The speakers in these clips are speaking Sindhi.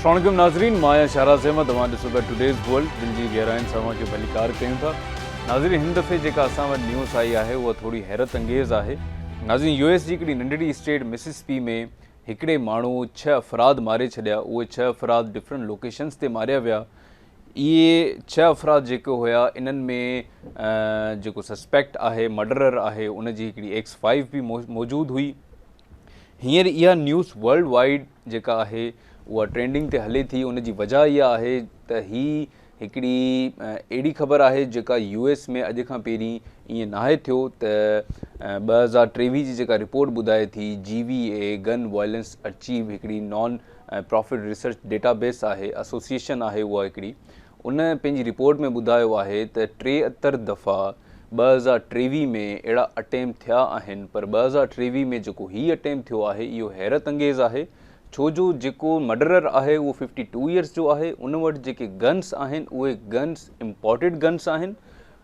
السلام عليڪم ناظرين، مان آهيان شهراز احمد، اوهان ڏسو پيا ٽوڊيز ورلڊ. دل جي گهراين سان اوهان کي ڀليڪار ڪيون ٿا. ناظرين، هن دفعي جيڪا اسان وٽ نيوز آئي آهي اها ٿوري حيرت انگيز آهي. ناظرين، يو ايس جي هڪڙي ننڍڙي اسٽيٽ مسيسپي ۾ هڪڙي ماڻهو 6 افراد ماري ڇڏيا. اهي 6 افراد ڊفرنٽ لوڪيشنز تي ماريا ويا. اهي 6 افراد جيڪي هيا انهن ۾ جيڪو سسپيڪٽ آهي، مرڊرر آهي، ان جي هڪڙي ايڪس وائيف به موجود هئي. هينئر اها نيوز ورلڊ وائيڊ جيڪا آهي اها ٽرينڊنگ تي هلي ٿي. ان جي وجهه اها آهي ته هي هڪڙي اهڙي خبر آهي جيڪا يو ايس ۾ اڄ کان پهرين ائين ناهي ٿيو ته 2023 جي جيڪا رپورٽ ٻڌائي ٿي، جي وي اي گن وائلنس ارچيو هڪڙي non profit research data base آهي، ايسوسيئيشن آهي، اها هڪڙي ان پنهنجي رپورٽ ۾ ٻڌايو آهي ته 73 دفعا 2023 ۾ اهڙا اٽيمپٽ ٿيا آهن، پر 2023 ۾ جيڪو هي اٽيمپٽ ٿيو آهي اهو حيرت انگيز آهي، ڇو جو جيڪو مرڊرر آهي اهو 52 ايئرس جو آهي، ان وٽ جيڪي گنس آهن اهي گنس امپورٽيڊ گنس آهن،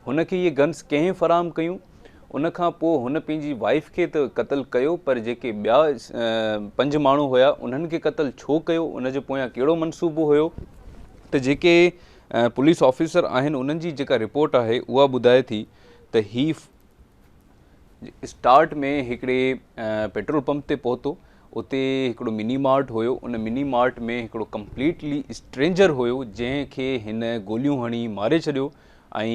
هن کي اهي گنس ڪنهن فراهم ڪيون؟ ان کان پوء هن پنهنجي وائيف کي ته قتل ڪيو پر جيڪي ٻيا 5 ماڻهو هيا انهن کي قتل ڇو ڪيو؟ ان جي پويان ڪهڙو منصوبو هيو؟ ته جيڪي پوليس آفيسر آهن انهن جي جيڪا رپورٽ آهي اها ٻڌائي ٿي ته هي اسٽارٽ ۾ هڪڙي پيٽرول پمپ تي پهتو، اتي هڪڙو مني مارٽ هيو، ان مني مارٽ ۾ هڪڙو ڪمپليٽلي اسٽرينجر هيو جنهن کي هن گوليون هڻي ماري ڇڏيو. ۽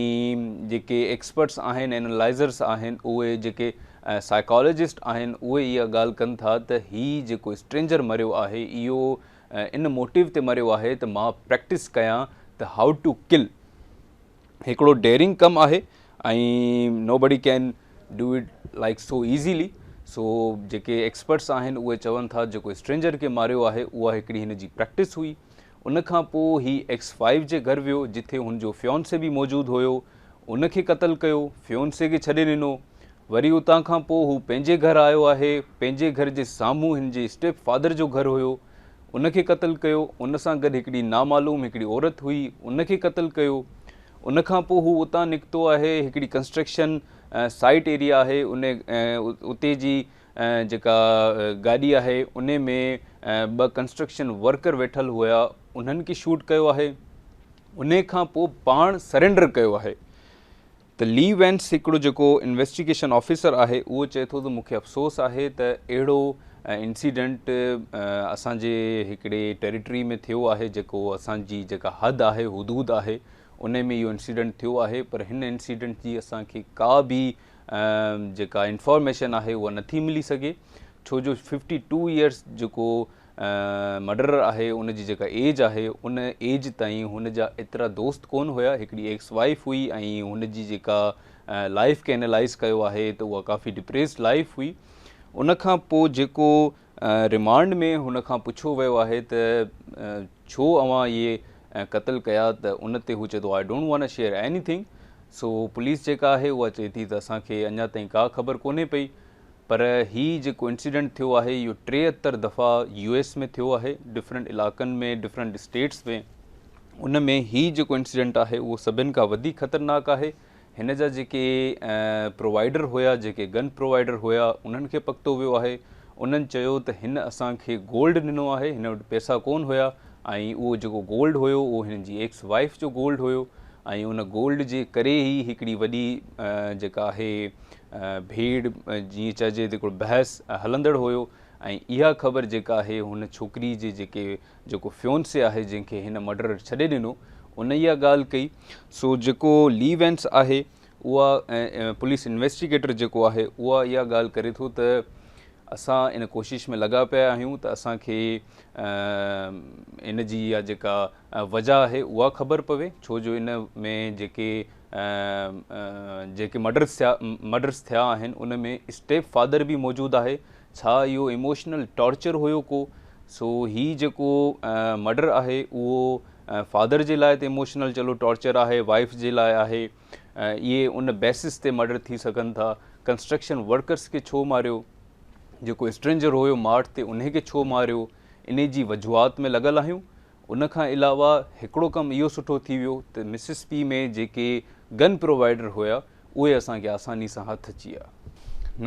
جيڪي ايڪسپرٽس آهن، اينالائزرس آهن، اهي جيڪي سائيڪالاجسٽ آهن اهي اها ڳالهه ڪن ٿا ته هي جيڪو اسٽرينجر مريو آهي اهو ان موٽيو تي مريو آهي ته مان پريڪٽس ڪيان ته how to ڪل. هڪڙو ڊيئرنگ ڪم آهي ۽ nobody can do it like so easily. So جيڪي ايڪسپرٽس آهن اهي چون ٿا جيڪو اسٽرينجر کي ماريو آهي اها هڪڙي هن جي پريڪٽس هئي. ان کان پوء هي ايڪس وائيف جي گهر ويو جتي هن جو فيونسي به موجود هيو، ان کي قتل ڪيو، فيونسي کي ڇڏي ڏنو. وري اتان کان پوء هو پنهنجي گهر آيو آهي، پنهنجي گهر جي سامهون هن جي اسٽيپ فادر جو گهر هيو، ان کي قتل ڪيو، ان سان گڏ هڪڙي نامعلوم هڪڙي عورت هئي، ان کي قتل ڪيو. ان کان پوء هو اتان نڪتو آهي، هڪڙي ڪنسٽرڪشن سائيٽ ايريا آهي، ان اتي جي جيڪا گاڏي آهي ان ۾ 2 ڪنسٽرڪشن ورڪر ويٺل هيا، انهن کي شوٽ ڪيو آهي. ان کان پوء پاڻ سرينڊر ڪيو آهي. ته لي وينس هڪڙو جيڪو انويسٽيگيشن آفيسر آهي اهو چئي ٿو ته مون کي افسوس آهي ته اهڙو انسيڊنٽ اسان جي هڪڙي ٽيريٽري ۾ ٿيو آهي، جيڪو اسان جي جيڪا حد آهي، حدود آهي، ان ۾ اهو انسيڊنٽ ٿيو آهي، پر هن انسيڊنٽ جي اسان کي ڪا به جيڪا انفارميشن آهي اها نٿي ملي سگهي، ڇو جو 52 ايئرس جيڪو مرڊرر آهي ان جي جيڪا ايج آهي ان ايج تائين هن جا ايترا دوست ڪون هيا، هڪڙي ايڪس وائيف هئي ۽ هن جي جيڪا لائيف کي انالائز ڪيو آهي ته اها ڪافي ڊپريسڊ لائيف هئي. ان کان پوء جيڪو ريمانڊ ۾ هن کان پڇيو ويو آهي ته ڇو اوهان اهي قتل ڪيا ته ان تي هو چئي ٿو I don't want share anything. So police جيڪا آهي اها چئي ٿي ته اسان کي اڃا تائين ڪا خبر ڪونهي پئي، پر هي جيڪو انسيڊنٽ ٿيو آهي اهو 73 دفعا يو ايس ۾ ٿيو آهي، ڊفرنٽ علائقن ۾ ڊفرنٽ اسٽيٽس ۾. ان ۾ هي جيڪو انسيڊنٽ آهي اهو سڀن کان وڌيڪ خطرناڪ آهي. هن جا جيڪي پرووائيڊر هيا، جيڪي گن پرووائيڊر هيا، انهن کي پڪتو ويو آهي. انهن چيو ته هن اسان کي گولڊ ڏنو آهي، هن وٽ پئسا ڪون هيا ۽ اهو جيڪو گولڊ هيو اهو هن جي ايڪس وائيف جو گولڊ هيو ۽ ان گولڊ جي ڪري ئي هڪڙي وڏي جيڪا آهي ڀيڙ جيئن چئجي ته هڪڙو بحث هلندڙ هيو. ۽ اها خبر جيڪا آهي هن ڇوڪري جي جيڪي جيڪو فيونسي آهي جنهن کي هن مرڊرر ڇڏي ڏنو ان اها ڳالهه ڪئي. سو جيڪو لي وينس آهي اها پوليس انويسٽيگيٽر جيڪو آهي اها اها ڳالهه ڪري ٿو ته اسان ان ڪوشش ۾ لڳا پيا آهيون ته اسان کي ان جي اها جيڪا وجهه آهي اها خبر پوي، ڇو جو ان ۾ جيڪي جيڪي مرڊرس ٿيا مرڊرس ٿيا آهن ان ۾ اسٽيپ فادر به موجود آهي، ڇا اهو ايموشنل ٽارچر هيو ڪو؟ سو هي جيڪو مرڊر آهي اهو فادر جي لاء ته ايموشنل چلو ٽارچر آهي، وائيف جي لاء آهي، اهي ان بيسس تي مرڊر ٿي سگهن ٿا. ڪنسٽرڪشن ورڪرس کي ڇو ماريو، جيڪو اسٽرينجر هيو مارٽ تي انهي کي ڇو ماريو، انهي جي وجوهات ۾ لڳل آهيون. ان کان علاوه هڪڙو ڪم اهو سٺو ٿي ويو ته مسسپي ۾ جيڪي گن پرووائيڊر هيا اهي اسان کي آساني سان هٿ اچي ويا.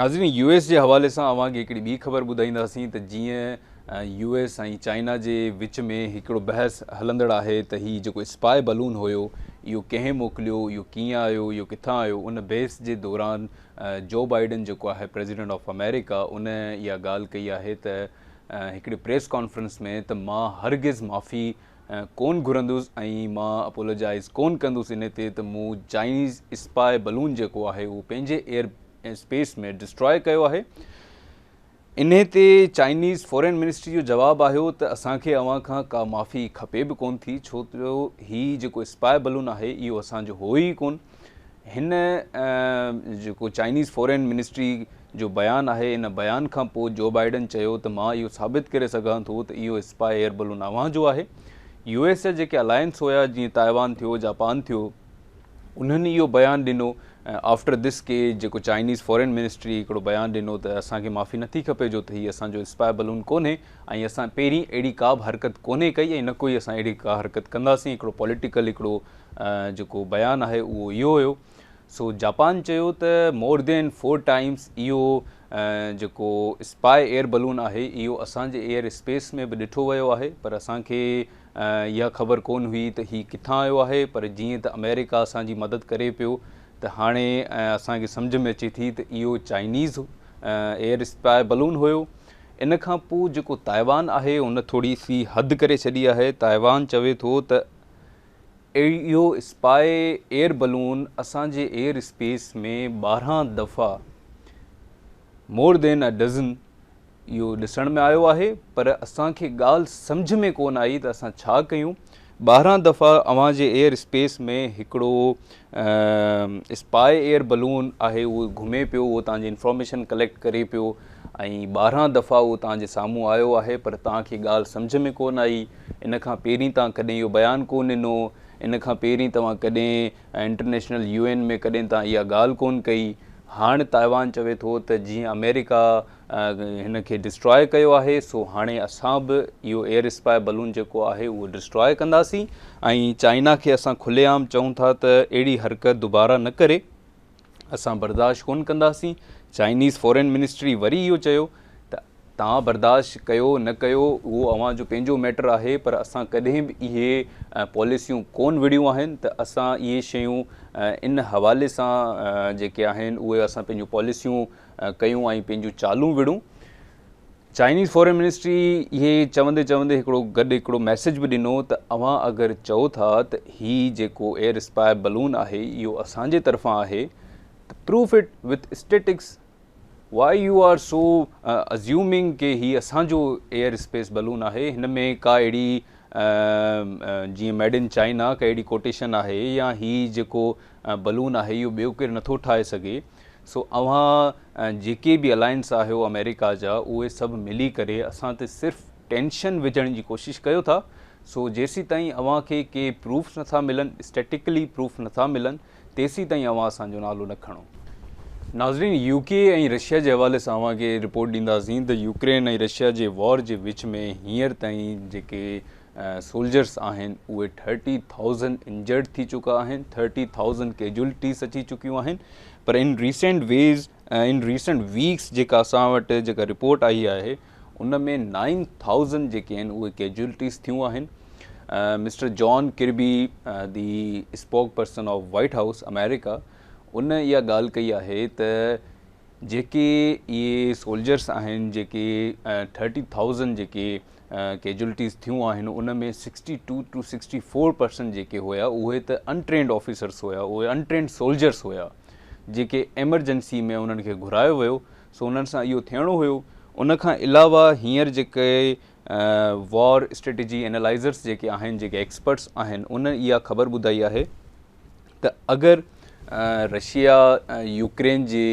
ناظرين، يو ايس جي حوالي سان اوهان کي هڪڙي ٻي خبر ٻڌائينداسين ته جيئن يو ايس ۽ چائنا جي وچ ۾ هڪڙو بحث هلندڙ آهي ته هي جيڪو اسپائي بلون هيو اهو ڪنهن موڪليو، اهو ڪيئن آيو، اهو ڪٿان آيو. ان بحث جي دوران جو بائيڊن جيڪو آهي پريزيڊنٽ آف آمريڪا ان اها ڳالهه ڪئي آهي ته هڪڙي پريس ڪانفرنس ۾ ته مان هرگز معافي ڪون گهرندس ۽ مان اپولوجائز ڪون ڪندس ان تي ته مون چائنيز اسپائي بلون جيڪو آهي اهو پنهنجي ايئر اسپيس ۾ ڊسٽرائي ڪيو آهي. انهي تي چائنيز فارين منسٽري جو جواب آيو ته اسان کي اوهان کان ڪا معافي کپي به ڪون ٿي، ڇو جو هي جيڪو اسپائي بلون آهي اهو اسان جو هو ئي ڪون. هن جيڪو چائنيز فارين منسٽري جو بيان آهي ان بيان کان پوء جو بائيڊن چيو ته مان اهو ثابت ڪري سگهان ٿو ته اهو اسپائي ايئر بلون اوهان جو آهي. يو ايس جا جيڪي الائنس هيا جيئن تائيوان ٿيو، جاپان ٿيو، انهن اهو بيان ڏنو آفٽر this ڪي جيڪو چائنيز فارين منسٽري هڪڙو بيان ڏنو ته اسان کي معافي نٿي کپي جو ته هي اسان جو اسپائي بلون ڪونهي ۽ اسان پهرين اهڙي ڪا به حرڪت ڪونهي ڪئي ۽ نه ڪوئي اسان اهڙي ڪا حرڪت ڪنداسين. هڪڙو پوليٽيڪل هڪڙو جيڪو بيان آهي اهو اهو هيو. سو جاپان چيو ته مور دين 4 ٽائمز اهو جيڪو اسپائي ايئر بلون آهي اهو اسان جي ايئر اسپيس ۾ به ڏٺو ويو آهي پر اسان کي اها خبر ڪونه هئي ته هي ڪٿان آيو آهي پر جيئن ته آمريڪا اسان جي مدد ڪري پيو ته هاڻي اسان کي سمجهه ۾ اچي ٿي ته اهو چائنيز ايئر اسپائي بلون هيو. ان کان پوء جيڪو تائيوان آهي ان ٿوري سي حد ڪري ڇڏي آهي. تائيوان چوي ٿو ته اهو اسپائي ايئر بلون اسان جي ايئر اسپيس ۾ 12 دفعا مور دين ا ڊزن اهو ڏسڻ ۾ آيو آهي پر اسان کي ڳالهه سمجهه ۾ ڪونه آئي ته اسان ڇا ڪيون. 12 دفعا اوهان جي ايئر اسپيس ۾ هڪڙو اسپائي ايئر بلون آهي اهو گهمي پيو، اهو توهان جي انفارميشن ڪليڪٽ ڪري پيو ۽ 12 دفعا اهو توهان جي سامهون آيو آهي پر توهان کي ڳالهه سمجهه ۾ ڪونه آئي. ان کان پهرين توهان ڪڏهن اهو بيان ڪونه ڏنو، ان کان پهرين توهان ڪڏهن انٽرنيشنل يو اين ۾ ڪڏهن توهان اها ڳالهه ڪونه ڪئي. هاڻ تائيوان چوي ٿو ته جيئن آمريڪا هن کي ڊسٽرائي ڪيو آهي سو هاڻي اسان به اهو ايئر اسپائي بلون جيڪو آهي اهو ڊسٽرائي ڪنداسين ۽ چائنا کي اسان کلي عام چئون ٿا ته اهڙي حرڪت دوباره نه ڪري، اسان برداشت ڪونه ڪنداسين. چائنيز فارين منسٽري وري اهو چيو ته توهان برداشت ڪيو نه ڪيو اهو اوهان جو پنهنجو ميٽر آهي پر اسان ڪڏهن به اهي پاليسيون ڪونه وڙهيون آهن ته اسان اهي شيون ان حوالي سان جيڪي آهن اهي اسان پنهنجون پاليسيون ڪيون ۽ پنهنجون چالون وڙهون. چائنيز فارين منسٽري اهي چوندي چوندي هڪڙو گڏ هڪڙو ميسيج به ڏنو ته اوهان اگر چئو ٿا ته هي جيڪو ايئر اسپائي بلون آهي اهو اسان جي طرفان آهي ته proof it with statistics, why you are so assuming ڪي هي اسان جو ايئر اسپيس بلون آهي، هن ۾ ڪا اهڙي جيئن ميڊ ان چائنا ڪا اهڙي ڪوٽيشن آهي يا هي جيڪو بلون آهي اهو ٻيو ڪير نٿو ٺاهي سگهي. سو اوهان جيڪي به الائنس آهيو آمريڪا جا اهي سڀ ملي ڪري اسان تي صرف ٽينشن وجهڻ جي ڪوشش ڪيو ٿا. سو جيسيتائين اوهان کي ڪي پروفس نٿا ملن، اسٽيٽڪلي پروف نٿا ملن، تيسيتائين اوهان اسان جو نالو نه کڻو. ناظرين يو ڪي ۽ رشيا جي حوالي سان اوهان کي رپورٽ ڏينداسين ته يوڪرين ۽ رشيا جي وار جي وچ ۾ هينئر تائين جيڪي سولجرس آهن اهي 30,000 انجرڊ ٿي چڪا آهن، 30,000 ڪيجولٽيز اچي چڪيون آهن پر ان ريسينٽ ويز ان ريسينٽ ويڪس جيڪا اسان وٽ جيڪا رپورٽ آئي آهي ان ۾ 9,000 جيڪي آهن اهي ڪيجولٽيز ٿيون آهن. Mister John Kirby the spokesperson of White House America ان اها ڳالهه ڪئي آهي ته جيڪي اهي سولجرس آهن جيڪي 30,000 جيڪي ڪيجولٽيز ٿيون آهن ان ۾ 62 ٽو 64% جيڪي هيا اهي ته انٽرينڊ آفيسرس هيا، اهي انٽرينڊ سولجرس هيا جيڪي ايمرجنسي ۾ انهن کي گهرايو ويو سو انهن سان اهو ٿيڻو هيو. ان کان علاوه هينئر جيڪي وار اسٽريٽجي اينالائزرس جيڪي آهن جيڪي ايڪسپرٽس آهن انهن اها خبر ٻڌائي آهي ته اگر رشيا يوڪرين جي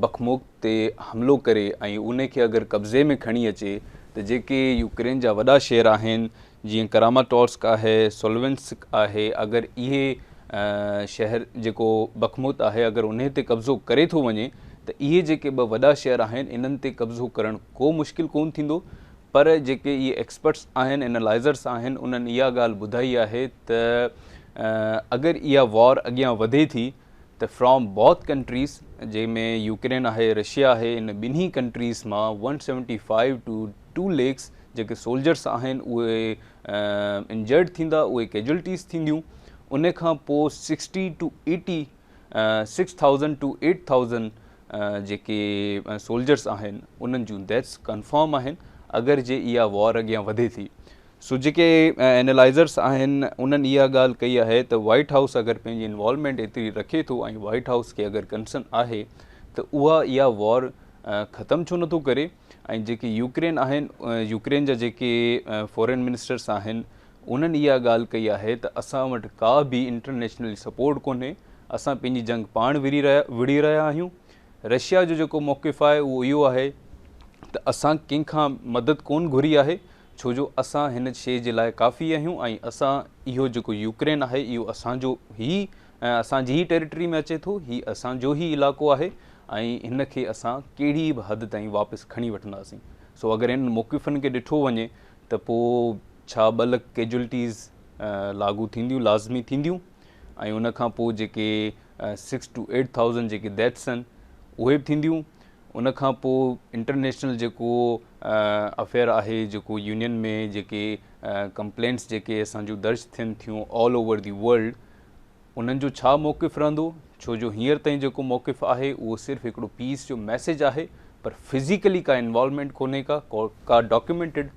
بخموت تي حملو ڪري ۽ ان کي اگر قبضي ۾ کڻي اچي ته جيڪي يوڪرين جا وڏا شهر آهن جيئن ڪراماٽورسڪ آهي، سولوينسڪ آهي، اگر اهي شهر جيڪو بخموت آهي اگر انهي تي قبضو ڪري ٿو وڃي ته اهي جيڪي ٻه وڏا شهر آهن انهن تي قبضو ڪرڻ ڪو مشڪل ڪونه ٿيندو پر جيڪي اهي ايڪسپرٽس آهن اينالائزرس آهن انهن اها ڳالهه ٻڌائي آهي ته اگر اها وار اڳيان وڌي ٿي ته فرام بوٿ ڪنٽريز جنهن ۾ يوڪرين آهي رشيا آهي ان ٻنهي ڪنٽريز مان 175 ٽو 2 ليڪس جيڪي سولجرس آهن اهي انجرڊ ٿيندا، اهي ڪيجوئلٽيز ٿينديون. ان کان پوء 60 ٽو 80، 6000 ٽو 8000 جيڪي سولجرس آهن انهن جون ڊيٿس ڪنفرم آهن اگر جي اها وار اڳيان وڌي ٿي. سو جيڪي اينالائزرس آهن انهن اها ڳالهه ڪئي آهي ته وائيٽ هائوس اگر پنهنجي انوالومينٽ ايتري رکي ٿو ۽ وائيٽ هائوس کي اگر ڪنسرن آهي ته اها اها وار ختم ڇو نٿو ڪري؟ ۽ جيڪي يوڪرين آهن، يوڪرين جا جيڪي فارين منسٽرس آهن انهن اها ڳالهه ڪئي آهي ته اسان وٽ ڪا به انٽرنيشنل سپورٽ ڪونهي، اسان پنهنجي جنگ پاڻ وڙهي رهيا آهيون. رشيا جو جيڪو موقف آهي اهو اهو آهي ته اسان ڪنهن کان مدد ڪونه گهري آهي، ڇو جو اسان هن شيء جي لاء ڪافي آهيون ۽ اسان اهو جيڪو يوڪرين آهي اهو اسان جو هي اسان جي ئي ٽيريٽري ۾ اچي ٿو، هي اسان جو ئي علائقو آهي ۽ هن کي اسان ڪهڙي به حد تائين واپس کڻي وٺنداسين. سو اگر انهن موقفن کي ڏٺو وڃي ته پوء ڇا 2 لک ڪيجوئلٽيز لاڳو ٿينديون، لازمي ٿينديون ۽ ان کان پوء جيڪي 6 ٽو 8 ٿائوزنڊ جيڪي ڊيٿس آهن اهي به ٿينديون. ان کان پوء انٽرنيشنل جيڪو افيئر آهي، جيڪو يونين ۾ جيڪي ڪمپلينٽس جيڪي اسان جون درج ٿين ٿيون آل اوور the world, انهن جو ڇا موقف رهندو؟ ڇو جو هينئر تائين جيڪو موقف آهي اهو صرف هڪڙو پيس جو ميسيج آهي، پر فزيڪلي ڪا انوالومينٽ ڪونهي ڪا، ڪا ڊاڪيومينٽيڊ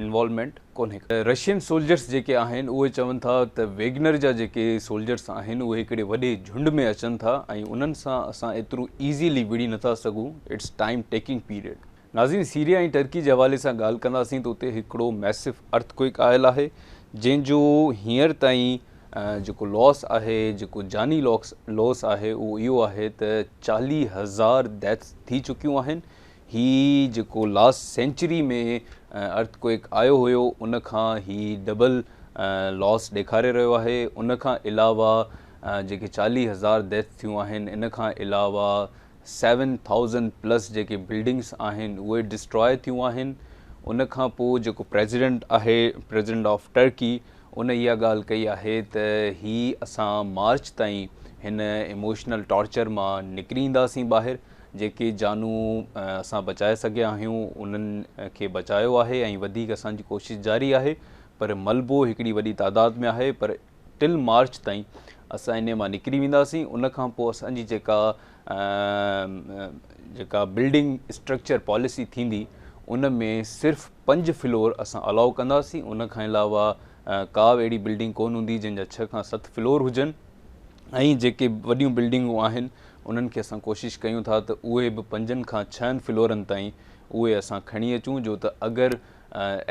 انوالومينٽ ڪونهي ڪا. رشين سولجرس جيڪي آهن اهي چون ٿا ته ويگنر جا جيڪي سولجرس آهن اهي هڪڙي وڏي جهنڊ ۾ اچن ٿا ۽ انهن سان اسان ايترو ايزيلي وڙهي نٿا سگهون، it's time taking period. ناظرين سيريا ۽ ٽرڪي جي حوالي سان ڳالهه ڪنداسين ته اتي هڪڙو ميسو ارٿ ڪوئڪ آيل آهي جنهن جو هينئر تائين جيڪو لاس آهي، جيڪو جاني لاس آهي اهو اهو آهي ته 40,000 ڊيٿس ٿي چڪيون آهن. هي جيڪو لاسٽ سينچري ۾ ارٿ ڪوئڪ آيو هيو ان کان هي ڊبل لاس ڏيکاري رهيو آهي. ان کان علاوه جيڪي 40,000 ڊيٿ ٿيون آهن ان کان علاوه 7000 پلس جيڪي بلڊنگس آهن اهي ڊسٽراء ٿيون آهن. ان کان پوء جيڪو پريزيڊنٽ آهي، پريزيڊنٽ آف ٽرڪي، ان اها ڳالهه ڪئي آهي ته هي اسان مارچ تائين هن ايموشنل ٽارچر مان نڪري اينداسين ٻاهر، جيڪي جانون اسان بچائي سگهيا آهيون انهن کي بچايو آهي ۽ وڌيڪ اسان جي ڪوشش جاري آهي، پر ملبو هڪڙي وڏي تعداد ۾ آهي، پر ٽل مارچ تائين اسان انهي مان نڪري وينداسين. ان کان پوء اسان جي جيڪا بلڊنگ اسٽرڪچر پاليسي ٿيندي ان ۾ صرف 5 فلور اسان الاؤ ڪنداسين، ان کان علاوه ڪا به اهڙي بلڊنگ ڪونه هوندي جنهن جا 6 کان 7 فلور هجن ۽ جيڪي وڏيون بلڊنگون آهن انهن کي اسان ڪوشش ڪيون ٿا ته اهي به 5 کان 6 فلورن تائين اهي اسان کڻي اچون، جو ته اگر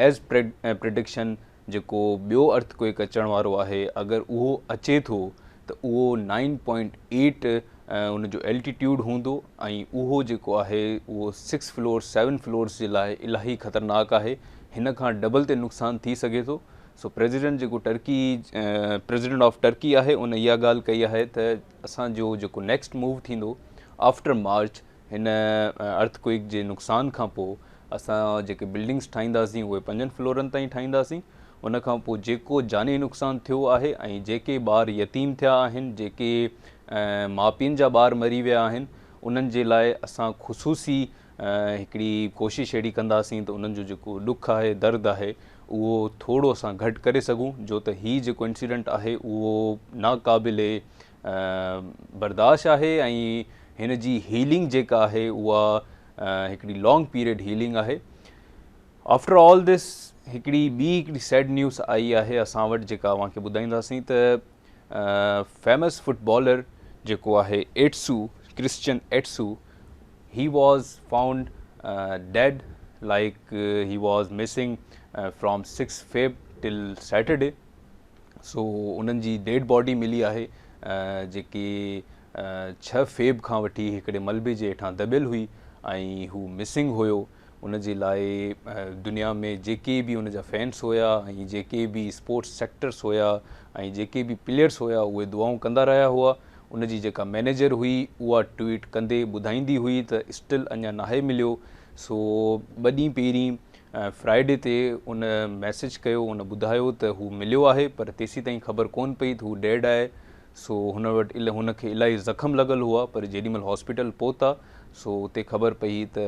ايز پريڊڪشن جيڪو ٻيو ارٿ ڪوئڪ اچڻ وارو آهي اگر اهو اچي ٿو ته اهو 9.8 ان جو الٽيٽيوڊ هوندو ۽ اهو جيڪو آهي اهو 6 فلور 7 فلورس جي لاء الاهي خطرناڪ آهي، هن کان ڊبل تي نقصان ٿي سگهي ٿو. سو پريزيڊنٽ جيڪو ٽرڪي، پريزيڊنٽ آف ٽرڪي آهي ان اها ڳالهه ڪئي آهي ته اسان جو جيڪو نيڪسٽ موو ٿيندو آفٽر مارچ هن ارٿ ڪوئڪ جي نقصان کان پوء اسان جيڪي بلڊنگس ٺاهينداسين اهي 5 فلورن تائين ٺاهينداسين. ان کان پوء جيڪو جاني نقصان ٿيو آهي ۽ جيڪي ٻار يتيم ٿيا آهن، جيڪي ماء پيئن جا ٻار مري ويا آهن، انهن جي لاء اسان خصوصي هڪڙي ڪوشش اهڙي ڪنداسين ته انهن جو جيڪو ڏک آهي، درد آهي، اهو ٿورو اسان گهٽ ڪري سگهون، جو ته هي جيڪو انسيڊنٽ آهي اهو ناقابل برداشت آهي ۽ هن جي هيلنگ جيڪا آهي اها هڪڙي لانگ پيريڊ هيلنگ آهي. آفٽر آل دس هڪڙي ٻي هڪڙي سيڊ نيوز آئي آهي اسان وٽ جيڪا اوهان کي ٻڌائينداسين ته فيمس فٽبالر جيڪو آهي ايٽسو، Christian ايٽسو، he was found dead like he was missing from 6 Feb till Saturday. سو انهن جي ڊيڊ باڊي ملي آهي جيڪي 6 فيب کان وٺي هڪڙي ملبي جي هيٺان دٻيل هئي ۽ هو مسنگ هيو. ان جي لاء دنيا ۾ جيڪي به ان جا فينس هيا ۽ جيڪي به اسپورٽس سيڪٽرس هيا ۽ جيڪي به پليئرس هيا اهي دعائون ڪندا رهيا هئا. ان جي جيڪا مئنيجر هئي اها ٽوئيٽ ڪندي ٻڌائيندي هئي ته اسٽل اڃا ناهي مليو. سو 2 ڏينهن پهرين فرائيڊي تي ان ميسيج ڪيو، ان ٻڌايو ته هو مليو آهي پر تيسين تائين خبر ڪونه پئي ته هو ڊيڊ آهي. سو هن وٽ هن کي الاهي زخم لڳل هئا پر جيڏي مهل هاسپيٽل پهتا سو اتي خبر پئي ته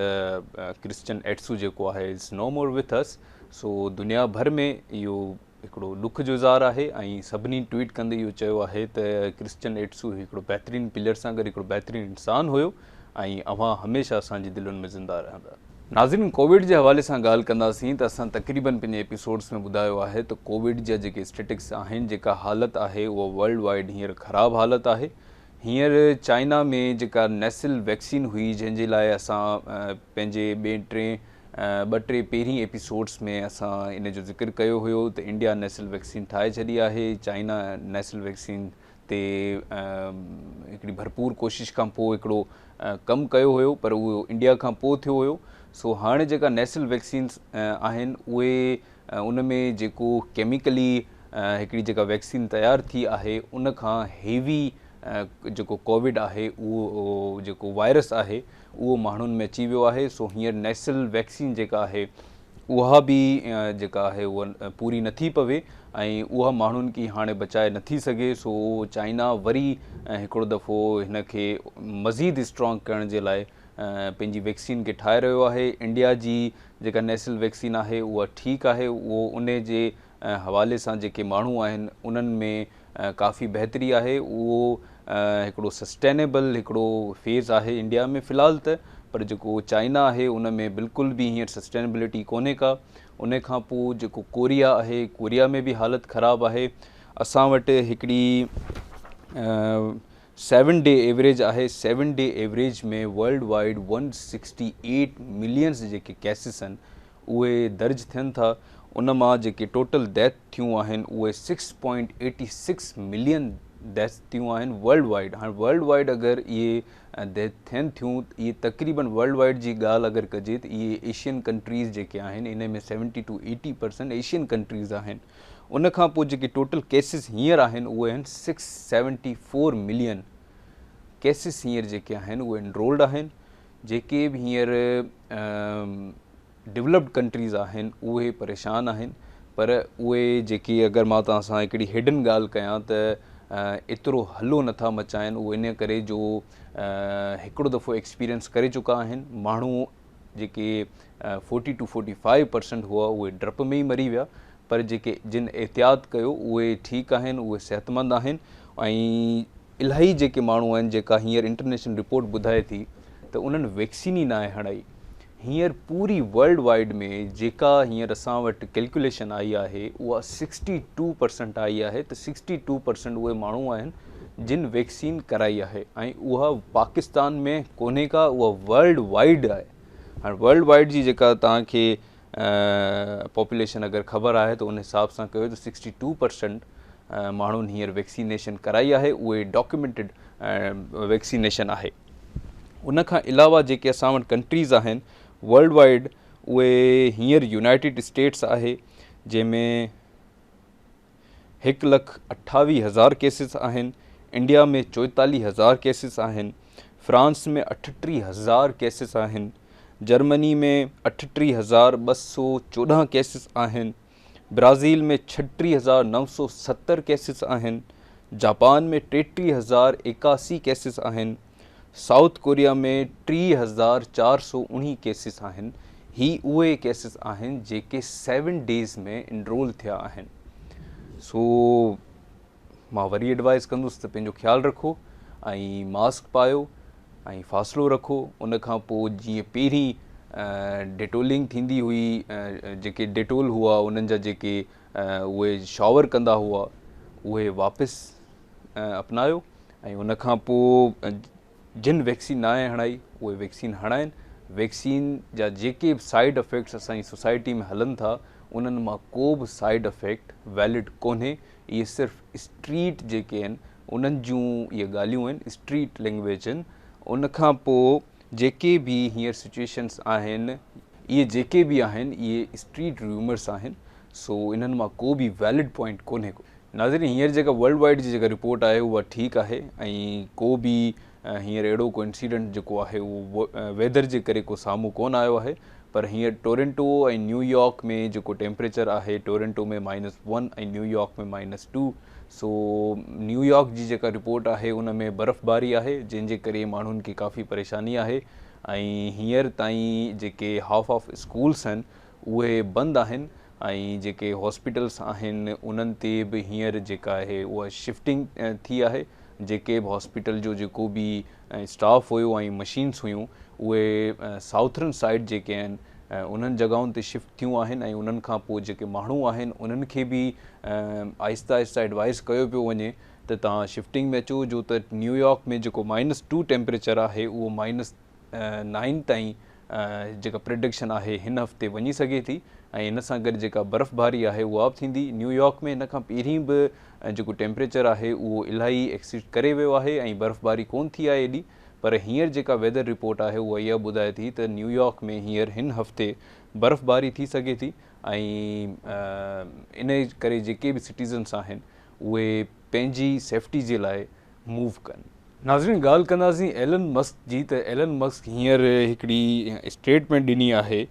ڪرسچن ايٽسو جيڪو آهي is no more with us. سو دنيا ڀر ۾ اهو هڪڙو ڏک جو اظهار آهي ۽ سڀني ٽوئيٽ ڪندي اهو چيو آهي ته ڪرسچن ايٽسو هڪڙو بهترين پليئر سان گڏ هڪڙو بهترين انسان هيو ۽ اوهان هميشه اسان جي دلين ۾ زنده رهندا. ناظرين ڪووڊ جي حوالي سان ڳالهه ڪنداسين ته اسان تقريبن پنهنجي ايپيسوڊس ۾ ٻڌايو آهي ته ڪووڊ جا جيڪي اسٽيٽڪس آهن جيڪا حالت آهي اها ورلڊ وائيڊ هينئر خراب حالت آهي. هينئر چائنا ۾ جيڪا نيسل ويڪسين هئي جنهن جي لاء اسان پنهنجي ٻئي ٽئين ٻه ٽي پهرين ايپيسوڊس ۾ اسان ان جو ذڪر ڪيو هيو ته انڊيا نيسل ويڪسين ٺاهي ڇڏي آهي، چائنا نيسل ويڪسين تي هڪڙي ڀرپور ڪوشش کان پوء هڪڙو ڪم ڪيو هيو پر اهو انڊيا کان پوء ٿيو هيو. سو هاڻي جيڪا نيسل ويڪسينس آهن اهي ان ۾ جيڪو ڪيميڪلي هڪڙي جيڪا ويڪسين تيار ٿي آهي ان کان هيوي جيڪو ڪووڊ آهي اهو جيڪو وائرس آهي اهو ماڻهن ۾ اچي ويو آهي. سو هينئر نيسل ويڪسين جيڪا آهي اها به جيڪا آهي اها پوري نٿي پوي ۽ اها ماڻهن کي هاڻي بچائي نٿي سگهي. سو چائنا وري هڪڙو دفعو هن کي مزيد اسٽرانگ ڪرڻ جي لاء پنهنجي ويڪسين کي ٺاهي رهيو آهي. انڊيا جي جيڪا نيسل ويڪسين آهي اها ٺيڪ آهي، اهو ان جي حوالي سان جيڪي ماڻهو آهن انهن ۾ ڪافي بهتري آهي. اهو هڪڙو سسٽينيبل هڪڙو فيز آهي انڊيا ۾ في الحال ته، پر جيڪو چائنا آهي ان ۾ بلڪل به هينئر سسٽينيبلٽي ڪونهي ڪا. ان کان پوء جيڪو ڪوريا آهي، ڪوريا ۾ به حالت خراب آهي. اسان وٽ هڪڙي 7 ڊي ايوريج آهي، 7 day average ۾ worldwide 168 millions جيڪي ڪيسز آهن اهي درج ٿين ٿا. ان مان جيڪي ٽوٽل ڊيٿ ٿيون آهن اهي 6.86 ملين ڊيٿس ٿيون آهن ورلڊ وائيڊ. هاڻي ورلڊ وائيڊ اگر اهي ڊيٿ ٿين ٿيون اهي تقريبن ورلڊ وائيڊ جي ڳالهه اگر ڪجي ته اهي ايشين ڪنٽريز جيڪي آهن ان ۾ 70 ٽو 80 پرسنٽ ايشين ڪنٽريز آهن. ان کان پوء جيڪي ٽوٽل ڪيسز هينئر آهن اهي آهن 674 ملين ڪيسز هينئر جيڪي آهن اهي انرولڊ آهن. جيڪي به هينئر ڊولپڊ ڪنٽريز آهن اهي پريشان آهن، پر اهي جيڪي اگر مان توهان سان هڪڙي هڊن ڳالهه ڪيان ته ايترو هلو نٿا مچائن، اهو ان ڪري جو هڪڙو دفعو ايڪسپيرينس ڪري چڪا آهن. ماڻهو جيڪي 40 ٽو 45 پرسنٽ هئا اهي ڊپ ۾ ئي مري ويا، پر جيڪي جن احتياط ڪيو اهي ٺيڪ آهن، اهي صحتمند آهن. ۽ الاهي جيڪي ماڻهو آهن جيڪا هينئر انٽرنيشنل رپورٽ ٻڌائي ٿي ته انهن ويڪسين ئي ناهي هڻائي. هينئر پوري ورلڊ وائيڊ ۾ جيڪا هينئر اسان وٽ ڪيلڪيوليشن آئي آهي اها 62% آئي آهي ته 62% اهي ماڻهو آهن جن ويڪسين ڪرائي آهي ۽ اها پاڪستان ۾ ڪونهي ڪا، اها ورلڊ وائيڊ آهي. هاڻي ورلڊ وائيڊ جي جيڪا توهان کي پاپوليشن اگر خبر آهي ته ان حساب سان ڪيو ته 62% ماڻهن هينئر ويڪسينيشن ڪرائي آهي، اهي ڊاڪيومينٽيڊ ويڪسينيشن آهي. ان کان علاوه جيڪي اسان وٽ ڪنٽريز آهن ورلڊ وائيڊ اهي هينئر يونائيٽيڊ اسٽيٽس آهي جنهن ۾ 1,28,000 ڪيسز آهن، انڊيا ۾ 44,000 ڪيسز آهن، فرانس ۾ 38,000 ڪيسز آهن، جرمني ۾ 38,214 ڪيسز آهن، برازيل ۾ 36,970 ڪيسز آهن، جاپان ۾ 33,081 ڪيسز آهن، سائوٿ ڪوريا ۾ 30,419 ڪيسز آهن. هي اهي ڪيسز آهن جيڪي 7 ڊيز ۾ انرول ٿيا آهن. سو مان وري ايڊوائز ڪندس ته پنهنجو خيال رکو ۽ ماسڪ پايو ۽ فاصلو رکو. ان کان پوء جيئن پهرين ڊيٽولنگ ٿيندي هئي، جيڪي ڊيٽول هئا انهن جا جيڪي اهي شاور ڪندا هئا اهي واپس اپنايو ۽ ان کان پوء جن ويڪسين ناهي هڻائي اهي ويڪسين هڻائن. ويڪسين جا جيڪي به سائيڊ افيڪٽس اسان جي سوسائٽي ۾ هلن ٿا انهن مان ڪو به سائيڊ افيڪٽ ويلڊ ڪونهي. اهي صرف اسٽريٽ جيڪي آهن انهن جون اهي ڳالهيون آهن، اسٽريٽ لينگويج آهن. ان کان پوء جيڪي به هينئر سچويشنس آهن اهي جيڪي به آهن اهي اسٽريٽ ريومرس آهن، سو انهن مان ڪو به ويلڊ پوائنٽ ڪونهي ڪو. ناظرين هينئر جيڪا ورلڊ وائيڊ جي جيڪا رپورٽ آهي اها ٺيڪ آهي ۽ ڪو به هينئر اهڙو ڪو انسيڊنٽ جيڪو آهي اهو ويدر جي ڪري ڪو سامهون ڪونه آيو آهي، پر هينئر ٽورنٽو ۽ نيو يارڪ ۾ جيڪو ٽيمپريچر آهي ٽورنٽو ۾ -1 ۽ نيو يارڪ ۾ -2، سو نيو يارڪ جي جيڪا رپورٽ آهي ان ۾ برفباري آهي جنهن جي ڪري ماڻهن کي ڪافي پريشاني آهي. ۽ هينئر تائين جيڪي هاف آف اسڪولس آهن اهي بند آهن ۽ جيڪي هاسپيٽلس آهن انهن تي به هينئر جيڪا آهي اها شفٽنگ ٿي آهي جيڪي به هاسپيٽل جو جيڪو به اسٽاف هيو ۽ مشينس هيون اهي سائوٿرن سائيڊ جيڪي آهن انهن جڳهن تي شفٽ ٿيون آهن ۽ انهن کان پوء جيڪي ماڻهو آهن انهن کي به آهستي آهستي ايڊوائز ڪيو پيو وڃي ته توهان شفٽنگ ۾ اچو جو ته نيويارڪ ۾ جيڪو مائنس ٽو ٽيمپريچر آهي اهو مائنس نائن تائين جيڪا پريڊڪشن آهي هن هفتي وڃي سگهي ٿي ۽ ان سان گڏ جيڪا برفباري آهي اها به ٿيندي. نيويارڪ ۾ هن کان پهرين به جيڪو ٽيمپريچر آهي اهو الاهي ايڪسيڊ ڪري ويو آهي ۽ برفباري ڪونه ٿي آهي ايڏي پر هينئر جيڪا ويدر رپورٽ آهي اها اها ٻڌائي ٿي ته نيويارڪ ۾ هينئر هن هفتي برفباري ٿي سگهي ٿي ۽ ان ڪري جيڪي به سٽيزنس آهن اهي پنهنجي سيفٽي جي لاء موو ڪن. ناظرين ڳالهه ڪنداسين ايلن مسڪ جي ته ايلن مسڪ هينئر هڪڙي اسٽيٽمينٽ ڏني آهي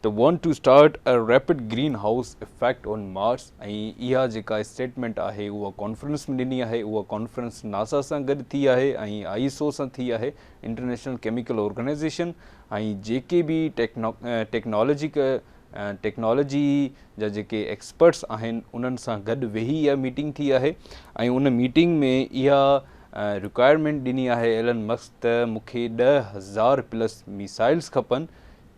ته want to start a rapid greenhouse effect on Mars ۽ اها جيڪا اسٽيٽمينٽ آهي اها ڪانفرنس ۾ ڏني آهي اها ڪانفرنس ناسا سان گڏ ٿي آهي ۽ I S O سان ٿي آهي انٽرنيشنل ڪيميڪل آرگنائيزيشن ۽ جيڪي به ٽيڪنالاجيڪ ٽيڪنالاجي جا جيڪي ايڪسپرٽس آهن انهن سان گڏ ويهي اها ميٽنگ ٿي آهي ۽ ان ميٽنگ ۾ اها رڪوائرمينٽ ڏني آهي ايلن مسڪ ته مون کي 10,000 پلس ميسائلز کپن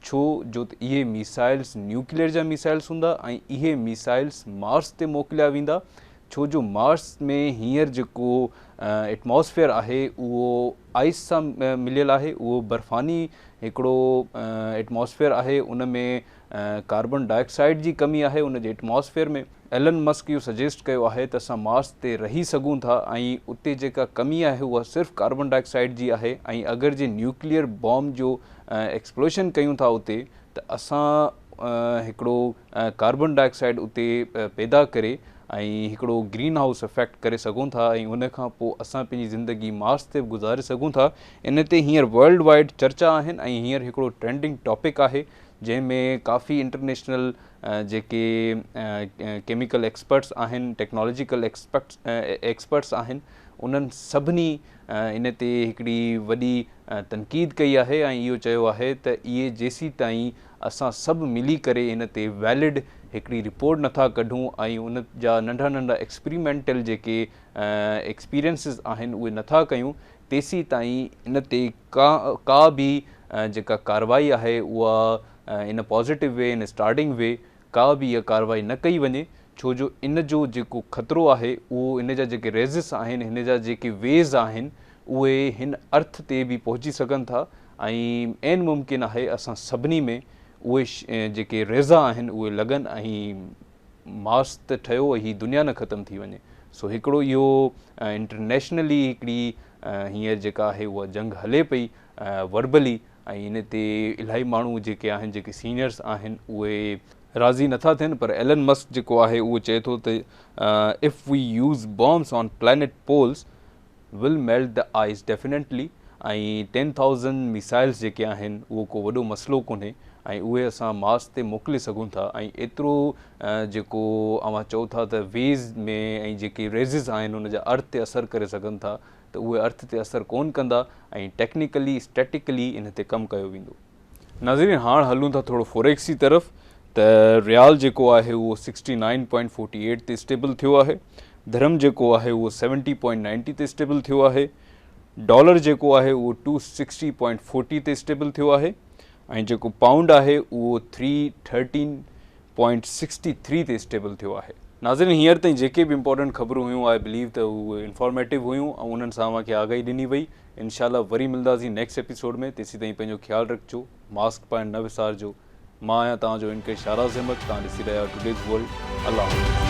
ڇو جو ته اهي ميسائلز نيوڪليئر جا ميسائلز هوندا ۽ اهي ميسائلز مارس تي موڪليا ويندا ڇو جو مارس ۾ هينئر جيڪو ايٽماسفيئر آهي اهو آئس سان مليل آهي اهو برفاني هڪڙو ايٽماسفيئر آهي ان ۾ ڪاربن ڊاء آڪسائيڊ جي ڪمي آهي ان جي ايٽماسفيئر ۾ ايلن مسڪ اهو سجيسٽ ڪيو آهي ته اسان مارس تي رهي سگهون ٿا ۽ اتي جيڪا ڪمي آهي اها صرف ڪاربن ڊاء آڪسائيڊ جي آهي ۽ اگر جي نيوڪليئر بام جو ايڪسپلوشن ڪيون ٿا اتي ته اسان هڪڙو ڪاربن ڊاء آڪسائيڊ اتي پيدا ڪري ۽ هڪڙو گرين هائوس افيڪٽ ڪري سگهون ٿا ۽ ان کان پوء اسان پنهنجي زندگي مارس تي به گذاري سگهون ٿا ان تي هينئر ورلڊ وائيڊ چرچا آهن ۽ هينئر هڪڙو ٽرينڊنگ ٽاپڪ آهي جنهن ۾ ڪافي انٽرنيشنل جيڪي ڪيميڪل ايڪسپرٽس آهن ٽيڪنالاجيڪل ايڪسپرٽس آهن انهن سڀني ان تي هڪڙي وڏي تنقيد ڪئي آهي ۽ اهو چيو آهي ته اهي جيسيتائين اسان سڀ ملي ڪري ان تي ويلڊ هڪڙي رپورٽ نٿا ڪڍون ۽ ان جا ننڍا ننڍا ايڪسپريمينٽل جيڪي ايڪسپيرينسز آهن اهي نٿا ڪيون تيسيتائين ان تي ڪا ڪا به جيڪا ڪارروائي آهي اها ان پازيٽو وي ان اسٽارٽنگ وي ڪا به اها ڪارروائي نه ڪئي وڃي ڇو جو ان جو جيڪو خطرو آهي اهو ان جا جيڪي ريزز آهن هن جا جيڪي ويز آهن اهي هن ارٿ تي به پهچي سگهن ٿا ۽ عين ممڪن آهي اسان سڀني ۾ اهي جيڪي ريزا آهن اهي لڳن ۽ ماس ته ٺهيو هي دنيا نه ختم ٿي وڃي سو هڪڙو اهو انٽرنيشنلي هڪڙي هينئر جيڪا آهي اها جنگ هلي پئي وربلي ۽ ان تي الاهي ماڻهو جيڪي آهن جيڪي سينئرس آهن اهي راضي نٿا ٿين پر ايلن مسڪ جيڪو آهي اهو چئي ٿو ته if we use bombs on planet poles will melt the ice definitely ۽ 10,000 missiles جيڪي آهن اهو ڪو وڏو مسئلو ڪونهي ۽ اهي اسان مارس تي موڪلي سگهون ٿا ۽ ايترو جيڪو اوهان چئو ٿا ته ويز ۾ ۽ جيڪي ريزز آهن ان جا ارٿ تي اثر ڪري سگهن ٿا ته اهي ارٿ تي اثر ڪون ڪندا ۽ ٽيڪنيڪلي اسٽيٽڪلي ان تي ڪم ڪيو ويندو. ناظرين هاڻ هلون ٿا ٿورو فوريڪس جي طرف ته ريال جيڪو آهي اهو 69.48 تي اسٽيبل ٿيو آهي درهم جيڪو آهي اهو 70.90 تي اسٽيبل ٿيو آهي ڊالر جيڪو آهي اهو 260.40 تي اسٽيبل ٿيو آهي ۽ جيڪو پائونڊ آهي اهو 313 .63 تي اسٽيبل ٿيو آهي. ناظرين هينئر تائين جيڪي به امپورٽنٽ خبرون هيون آء بليو ته اهي انفارميٽو هيون ۽ انهن سان اوهان کي آگاهي ڏني وئي انشاء الله وري ملنداسين نيڪسٽ ايپيسوڊ ۾ تيسين تائين پنهنجو خيال رکجو ماسڪ پائڻ نه وسارجو مان آهيان توهان جو انڪر شاراز احمد توهان ڏسي رهيا آهيو ٽوڊيز ورلڊ الله حافظ.